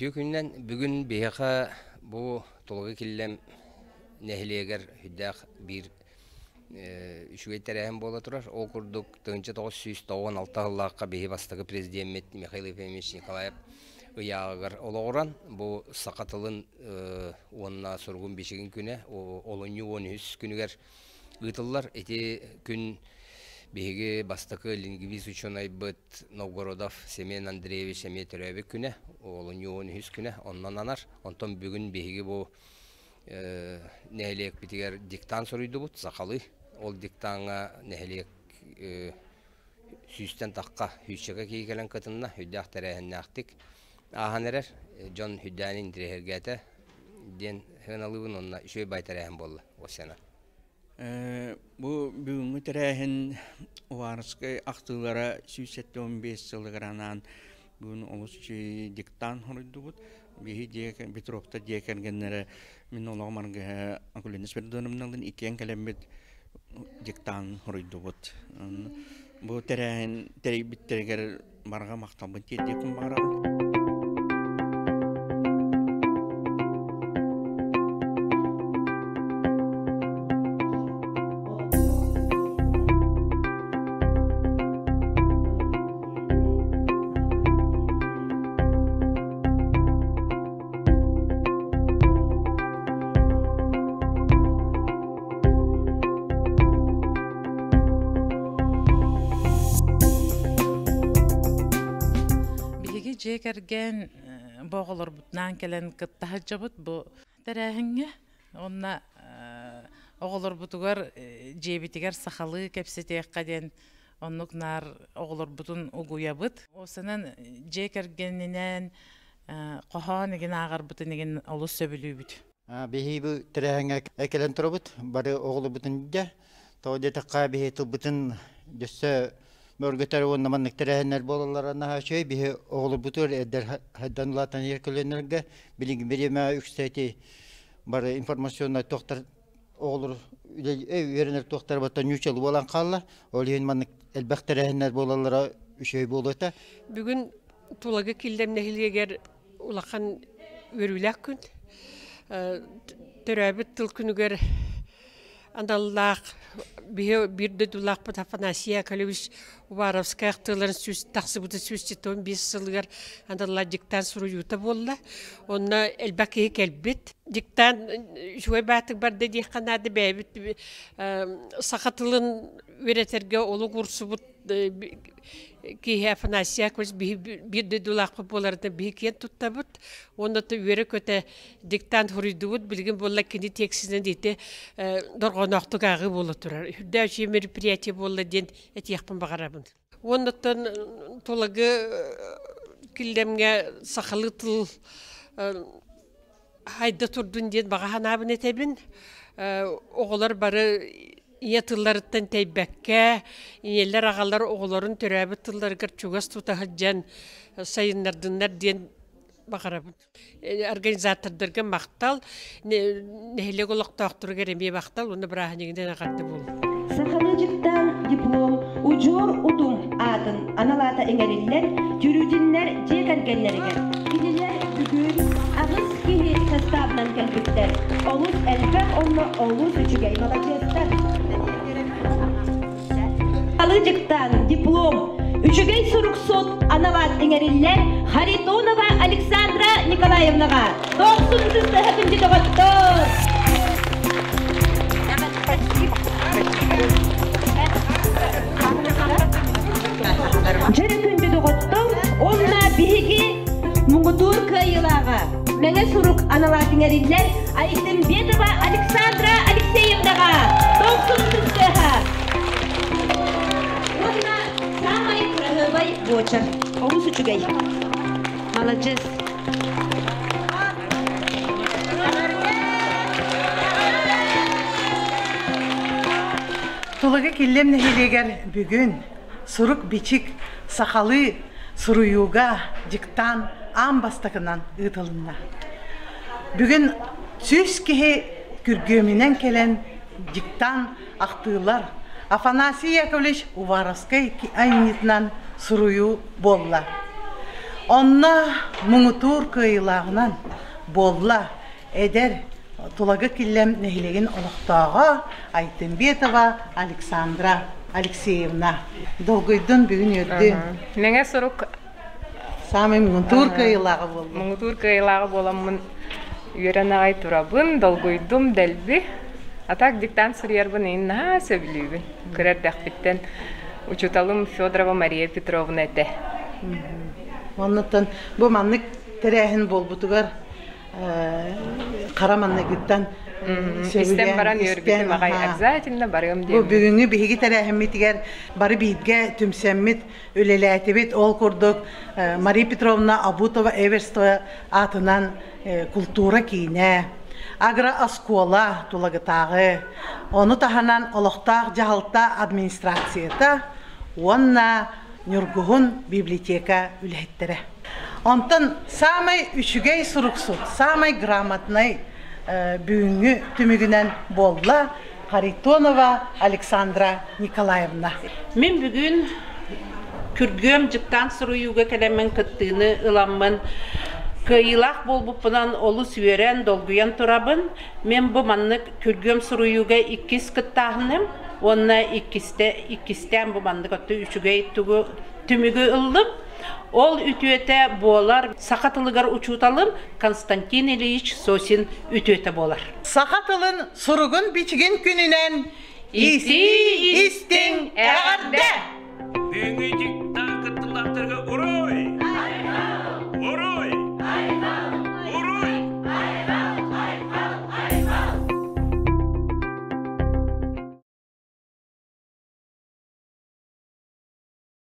Үтүө күнүнэн. Бүгүн биһиэхэ бу Тулагы Киллэм нэһилиэгэр сүрдээх биир үчүгэй тэрээһин буола турар. Ол курдук 1996 сыллаахха биһи бастакы президеммит Михаил Ефимович Николаев ыйааҕыгар олоҕуран бу саха тылын уонна суругун бичигин күнэ олунньу 13 күнүгэр ыытыллар. Ити күн биһиги бастакы лингвист учуонайбыт Новгородов Семен Андреевич эмиэ төрөөбүт күнэ, олунньу 13 күнэ онно ананар. Онтон бүгүн биһиги бу нэһилиэкпитигэр диктант суруйдубут сахалыы. Ол диктаҥҥа нэһилиэк сүүстэн тахха сүүсчэкэ киһи кэлэн кытынна, сүрдээх тэрээһиннээхтик ааһан эрэр. Дьон сүрдээн интэриэһиргээтэ диэн сыаналыыбын уонна үчүгэй бай тэрээһин буолла Осяна. Бу бүгүҥҥү тэрээһин Уваровскай ахтыылара 175 сылыгар анаан бүгүн олус үчүгэй диктант хоруйдубут. Биһи дьиэ Петровтар дьиэ кэргэннэрэ мин олоҕум аргыһа Акулина Спиридоновналыын иккиэн кэлэммит диктант хоруйдубут. Бу тэрээһин тэрийбиттэригэр барҕа махталбын тиэрдиэхпин баҕарабын. Биһиги дьиэ кэргэн бу оҕолорбутунаан кэлэн кытта сылдьабыт бу тэрээһиҥҥэ. Уонна оҕолорбутугар дьиэбитигэр сахалыы кэпсэтиэххэ диэн оннук наар оҕолорбутун угуйабыт. Уопсайынан дьиэ кэргэнинээн хоһоон игин ааҕарбытын игин олус сөбүлүүбүт. Биһиги бу тэрээһиҥҥэ кэлэн турабыт. Бары оҕолорбутун дьэ, тоҕо диэтэххэ биһи тылбытын өссө бөргөтөр уонна маннык тэрээһиннэр буолаллара наһаа үчүгэй. Биһи оҕолорбутугар эдэр хайдан улаатан иһэр көлүөнэлэргэ билиҥҥи бириэмэ үксэ ити бары информационнай туохтар оҕолор үөрэнэр туохтара баттан ньуучалыы буолан хаалла. Ол иһин маннык элбэх тэрээһиннэр буолаллара үчүгэй буолуо этэ. Бүгүн Тулагы Киллэм нэһилиэгэр улахан үөрүүлээх күн. Төрөөбүт тыл күнүгэр аналлаах биһи биир дойдулаахпыт Афанасий Яковлевич Уваровскай ахтыыларын сүүс тахсыбыта 175 сылыгар аналлаах диктант суруйуута буолла. Онно элбэх киһи кэлбит. Диктант үчүгэй баатык барда диэххэ наада бэйэбит саха тылын үөрэтэргэ олук уурсубут киһи Афанасий Яковлевич биир дойдулаахпыт буоларынан биһи киэн туттабыт. Уонна үөрэ-көтө диктант суруйдубут. Билигин буолла кини текстинэн ити дорҕооноохтук ааҕыы буола турар. Үрдээх үчүгэй мероприятие буолла диэн этиэхпин баҕарабын. Уоннаттан Тулагы Киллэмҥэ сахалыы тыл хайда турдун диэн баҕа санаабын этэбин. Оҕолор бары ийэ тылларыттан тэйбэккэ, ийэлэр, аҕалар оҕолорун төрөөбүт тылларыгар чугас тута сылдьан сайыннардыннар диэн баҕарабын. Организатордарга махтал, нэһилиэк олохтоохторугар эмиэ махтал уонна бырааһынньыгынан эҕэрдэ буоллун. Сахалыы дьыктаан диплом удьуор утум аатын анал аата иҥэриллэн, Түрүтүннэр дьиэ кэргэннэригэр кинилэр бүгүн аҕыс киһи састаабынан кэлбиттэр. Олус элбэх онно олус үчүгэй маладьыастар. Сахалыы дьыктаан диплом үчүгэй суруксут анал аат иҥэриллэр Харитонова Александра Николаевнаҕа. Дохсун ытыстаһа күндү доҕоттор! Дьөрү күндү доҕоттор, уонна биһиги муҥутуур кыайыылааҕа Мэҥэ сурук аналаат иҥэриллэр Айтымбетова Александра Алексеевнаҕа Дохсун ытыстыаһа! Уонна саамай кыраһыабай буочар. Олус үчүгэй. Маладьыас. Тулагы Киллэм нэһилиэгэр бүгүн сурук-бичик сахалыы суруйууга диктант аан бастакынан ыытылынна. Бүгүн 100 киһи күргүөмүнэн кэлэн диктант ахтыылар Афанасий Яковлевич Уваровскай айымньытынан суруйуу буолла. Онно муҥутуур кыайыылааҕынан буолла эдэр Тулагы Киллэм нэһилиэгин олохтооҕо Айтымбетова Александра Алексеевна. Долгуйдун бүгүн үөрдүн. Мэҥэ сурук Саамай муҥутуур кыайыылааҕа буоллум. Муҥутуур кыайыылааҕа буоламмын үөрэн аҕай турабын, долгуйдум дэлби. А так диктант суруйарбын иһин наһаа сөбүлүүбүн. Кыра эрдэхпиттэн учууталым Федорова Мария Петровна этэ. Оннуттан бу маннык тэрээһин буолбутугар хара манныгыттан истэн баран үөрбүтүм аҕай обязательно барыам диэн. Бу бүгүҥҥү биһиги тэрээһиммитигэр бары бииргэ түмсэммит үлэлээтибит. Ол курдук Мария Петровна Абутова Эверстова аатынан култуура киинэ, агрооскуола Тулагытааҕы, ону таһынан олохтоох дьаһалта администрацията уонна Ньургуһун библиотека үлэһиттэрэ. Онтон саамай үчүгэй суруксут, саамай грамотнай бүгүҥҥү түмүгүнэн буолла Харитонова Александра Николаевна. Мин бүгүн күргүөм дьыктаан суруйууга кэлэммин кыттыыны ыламмын кыайыылаах буолбуппунан олус үөрэн, долгуйан турабын. Мин бу маннык күргүөм суруйууга иккис кыттааһыным уонна иккистэ иккистээн бу маннык өттө үчүгэй тугу түмүгү ыллым. Ол үтүөтэ буолар саха тылыгар учууталым Константин Ильич Сосин үтүөтэ буолар. Саха тылын суругун-бичигин күнүнэн исии истиҥ эҕэрдэ! Бүгүҥҥү диктант кыттыылаахтарга уруй!